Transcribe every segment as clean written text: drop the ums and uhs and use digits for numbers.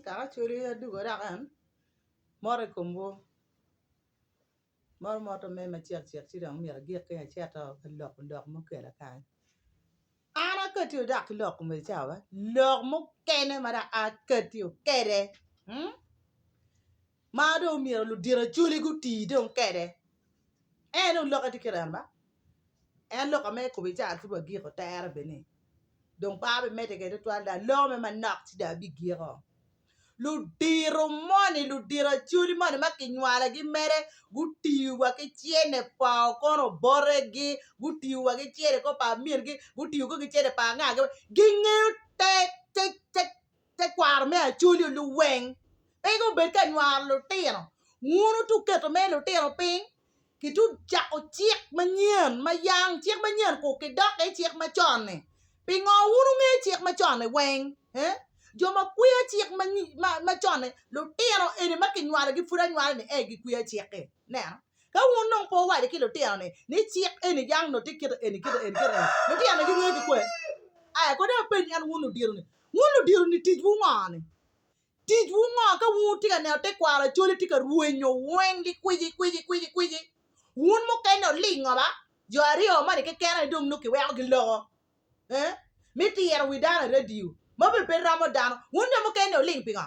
Kaka acholi adugo dok en mot i komwu mot mot me macek cek ci dong myero agik ki acito ka loko lok mukene kany an akati dok ki lok kome cawa ba lok mukene ma dok akati kede ma dong myero ludito acholi guti dong kede en dong lokke tye kit eno ba en lok ame kobo ca ci wagiko tere bene dong pe abimedde kwede tutwal dong aloko mere manok ci dong abigiko. Ludito moni ludito acholi moni ma kinywalogi mere gutiyo wa ki cene pa okono obotegi gutiyo wa ki cene kor pa amingi gutiyo ki cene pa angagi gingeyo te tekwaro me acholi luweng pe gubed ka nywaro lutino wun wutuketo mere lutino piny ki tu cako cik manyen ma yang cik manyen ku ki dok i cik macon-ni pingo wun wunge cik macon-ni weng jo ma kwiya cik macon-ni lutino eni ma kinywalogi pud anywala-ni ene gikwiya cik-ki ineno ka wun dong pe wuwaco ki lutino-ni ni cik eni yang nongo tye kite eni kite eni kite eni lutino-ni gingeyo ki kwe aya kong dong apeny en wun ludito-ni wun ludito-ni ticwu ngo-ni Ticwu ngo ka wun wutye ka neno tekwaro Acholi tye ka rwenyo weng likwici kwici kwici kwici? Wun mukene wulingo ba, jo aryo moni keken aye dong nongo kiweko giloko ee me tiro wi dano i radio ma bene pe romo dano. Wun jo mukene wuling pingo?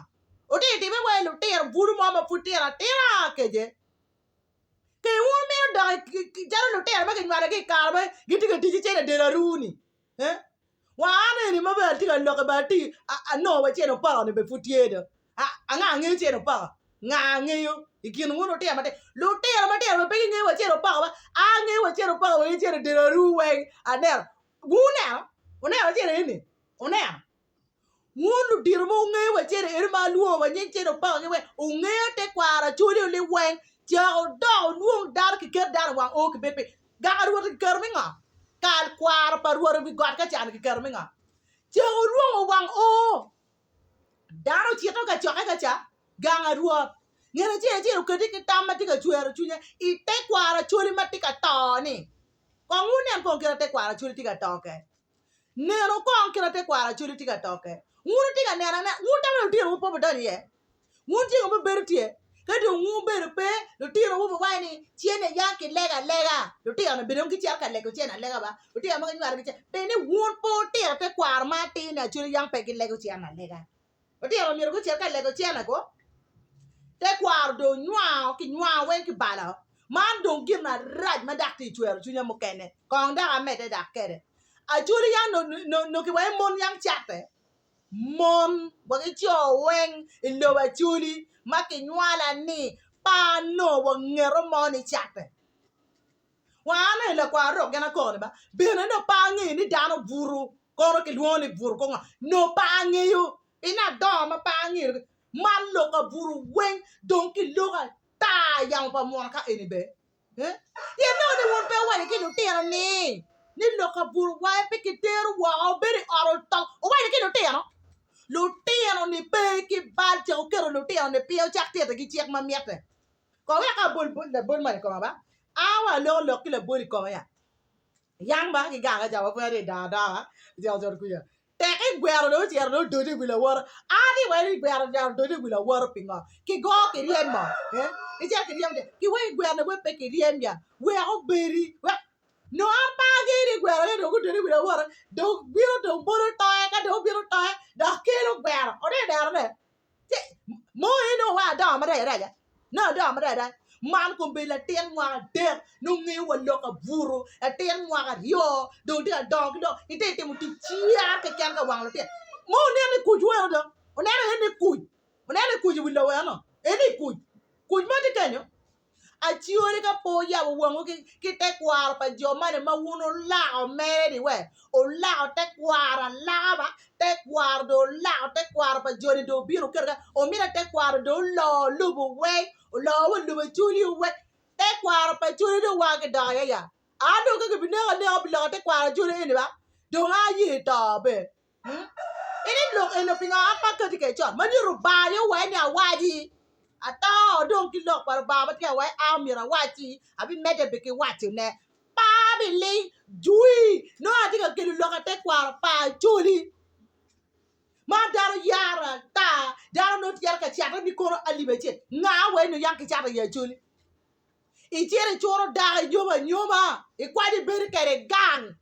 Wutye ka timme wai lutino bulu mo ma pud tino atina kece? Ke wun wumito dok calo lutino ma kinywalogi i kare ma gitye ka tic ki cente del aruu-ni ee? Wa an eni ma bene atye ka lok-ki bene atye anongo wa cen opoko-ni bene pud tye do. Anga ngeyo cen opoko? Nga ngeyo i kin wun lutino matino? Lutino matino bene pe gingeyo wa cen opoko ba. Angeyo wa cen opoko wa ki cen odilo aru weng aneno. Wuneno? Wuneno cen eni? Wuneno? Wun ludito ma wungeyo wa cene eno ma alwongo wa nying cene opoko-gi weng, wungeyo tekwaro Acholi liweng, cako dok wulwong dano kiket dano i wang oo kibed piny. Gaka Rwot kiketo me ngo? Kal kwaro pa Rwot i wi got ka can kiketo me ngo? Cako wulwongo wang oo dano ocito ka cokke ka ca gang a Rwot. Ngat acel acel oketi ki tam ma tye ka cwero cwinye i tekwaro Acholi ma tye ka to-ni. Kong wunen kong kit ma tekwaro Acholi tye ka to kwede. Nenu kong kit ma tekwaro Acholi tye ka tokke. Wun wutye ka neno anena, wun tamo ni lutinowu pe wubidonyo iye? Wun ceng wubibedo tye? Ka dong wun wubedo pe, lutinowu biwaco ni, 'Cene yam kilego alega. Lutino-ni bene dong gicito ka lego cene alega ba? Lutino ma ginywalo gicito. Pien ni wun pe wutito tekwaro ma atir ni Acholi yam pe gilego cene alega. Lutino myero gucit ka lego cene ko. Tekwaro dong nywao kinywao weng kibalo. Man dong gin marac ma dok tye cwero cwinya mukene. Kong dok amedde dok kede. Acholi yang nongo kiwaco ni mon yang cate. Mon wa ki co weng i lobo Acholi ma kinywala ni pe anongo wa ngeto mo ni cate. Wa an aye lakwar rok gin akoko ni ba bene nongo pe angeyo ni dano buto kono kilwongo ni buto kong ngo nongo pe angeyo pien adongo ma pe angeyo man lok pa buto weng dong kiloko ata yamo pa muno ka eni bene pien nongo ni wun pe wuwaco ki lutino ni ni lok pa buto wai pe kitero woko bedo i ot oto wuwaco ki lutino lutino ni pe ki bal cek wuketo lutino ni piny wucak titigi cik ma mitte. Kong wek abol labol man i koma ba. Aa wa aloko lok ki labol i koma ya. Yang ba ki ganga ca wa pud atye dongo adonga icito cito kuca. Tek i gwero dong ocito dong ododo i wi lawote. Aa ni wa ni gwero ocito ododo i wi lawote pingo? Ki go ki ryemo. Eh? Icito ki ryemo ki wek gwero ni wek pe ki ryem ya. Wek obedi. Wek Nongo an pe angeyo ni gwero aye dong ododo i wi lawote. Dong bino dong bolo toye ka dong obino toye dok kelo gwero. Oneno neno ne. Mo aye nongo wa adongo marac araca, nongo adongo marac araca, man kombeddi latin mwaka adek nongo ngeyo wa lok abuto, latin mwaka aryo dong tye ka dongo ki dong itye ka timo tic cer keken ka wang lutino mo oneno ni kuc weno dong oneno en ni kuc oneno ni kuc i wi lobo eno en ni kuc kuc mo tye kenyo. Aciwoni ka pe wuyabo wangwu ki tekwaro pa jo moni ma wun wulako mere-ni we, wulako tekwaro alaka ba, tekwaro dong wulako tekwaro pa joni dong wubino wuketo kany, wumito tekwaro dong olor lobo weng, olor wa lobo Acholi weng, tekwaro pa Acholi dong wang kidoko iye ya, an dong ka gibineka aneka pi loko tekwaro Acholi eni ba, dong aye to bene. Ini lok eno pingo an pe akati kwede con ma myero Lubanga aye owaci ni awaci ato dong ki lok pa Lubanga ma tye ka waci an myero awaci abimedde bene ki wacone pe abiling jwi nongo atye ka kelo lok tekwaro pa Acholi ma dano yaro ata dano nongo. ni kono alip acel nga wa eni yang kicato i Acholi? Icito icuro dako inyomo anyoma ikwanyo ibedo kwede gang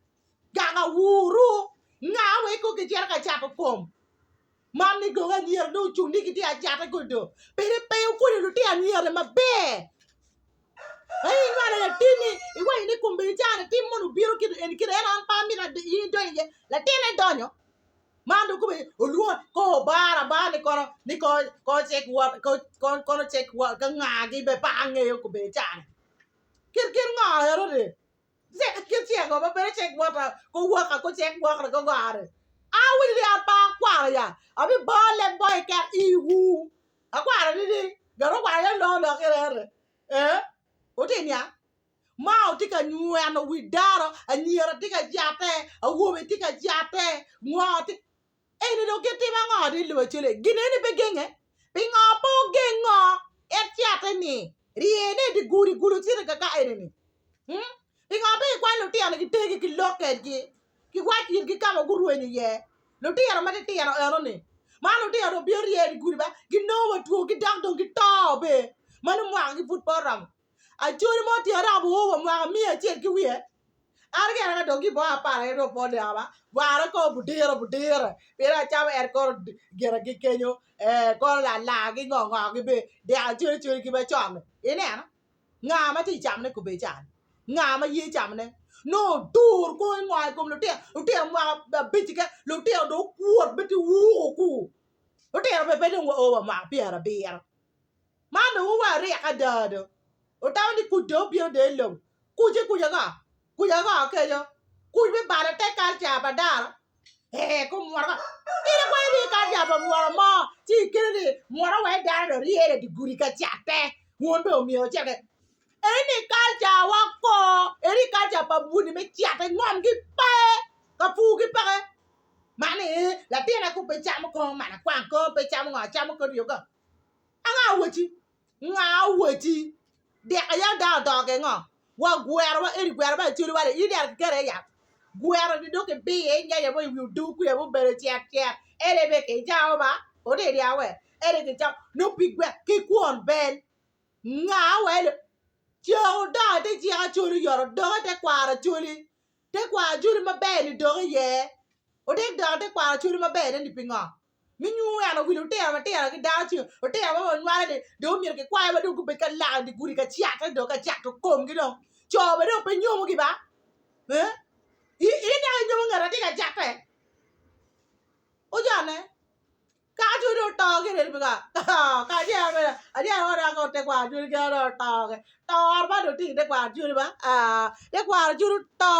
gang awuru nga wa eko kicito ka cato kom man ni dong anyira dong ocung ni gitye ka cate kodi do pire pe opwonyo lutino anyira maber aye inywalo latinni iwaco ni kombeddi cani tim moni obino kit eni kit eni an pe amito in idony iye latinne donyo man dong kome olwongo ko obara abara ni kono ni kono cek wot kono cek wot ka ngagi bene pe angeyo kombeddi cani kit kit ngo enoni. Kit cek ngo ma bedo cek wota ko woka ko cek wokre ko gore awinyo ni an pe akwaro ya abiboo leb mo keken iwu akwaro nining ngat ma okwaro aye loko lok kene ene ee wutye niang ma tye ka nyweno wi dano anyira tye ka jatte awobe tye ka jatte ngo tye Eni dong gitimo ango ni lobo acel eni? Gin eni pe genge? Pingo pe ogengo en cate ni ryene i dye gudi gudo cito kaka eni ni? Hmm? Pingo pe gikwany lutino gitergi ki lok kedgi giwac itgi ka ma gurwenyo iye? Lutino matitino eno ni ma lutino dong bino rye i dye gudi ba ginongo wa two gidok dong gito be ma nongo mwakagi pud pe oromo. Acholi mo tye aromo oo wa mwaka miya acel ki wiye An gire ka dong gibongo apara aye dong pe oneko ba, bwara kong budiro budire pien acamo en kono gire ki kenyo ee kono lalaa ki ngo ngo gi be dek acoli coli ki macon-ni ineno nga ma tye camone kobedi cani nga ma ye camone nongo odur kong ingo i kom lutino lutino mwaka abic keken lutino dong okwot ma tye wuko ku lutino bene pe dong wa o wa mwaka pyerabiro man dong wa ryek ada do otamo ni kuc dong obino dong i lobo Kuc ci kuc ango? Kuc ango kenyo? Kuc me balo te kalca pa dano? Ee, kom mworo ka. In ikwanyo ni kalca pa mworo mo, ci ikelo ni mworo wek dano dong ryene i dye gudi ka catte. Wun bene omyero wucit ki. Eni kalca wa ko, eni kalca pa buni me catte, ngomgi pe, ka purgi peke. Man ni latinna ko pe camo kongo malakwang, kongo pe camo ngo, camo kodi ko. Anga awacci? Nga oweci? Dek aye dano odongo ki ngo? Wa gwero wa eni gwero ma acoli wa ni in ineno kikete iye yat? Gwero ni dong kibiye inyenye mo i wi odur kwica ma obedo cet cet ene bene kicamo ba odi niang we ene kicamo nongo pig gweno ki kwon bel nga wa eni ceng odongo ite cik acoli oyoto odongo ite kwaro acoli tekwaro acoli maber ni dok iye odik dok tekwaro acoli maber ni pingo? Me nyweno wi lutino matino ki dano ci lutino ma wanywalo ni dong myero kikwayo wa dong gubed ka lak i dye gudi ka catte dong ka cato komgi dong co bene dong pe nyomogi ba ee in dok inyomo ngat ma tye ka catte ojone kaka cwiny dong oto gire ni pingo kacel bene adyera mo dok tekwaro cwiny kene dong oto to man dong tye i tekwaro cwiny ba tekwaro cwiny oto.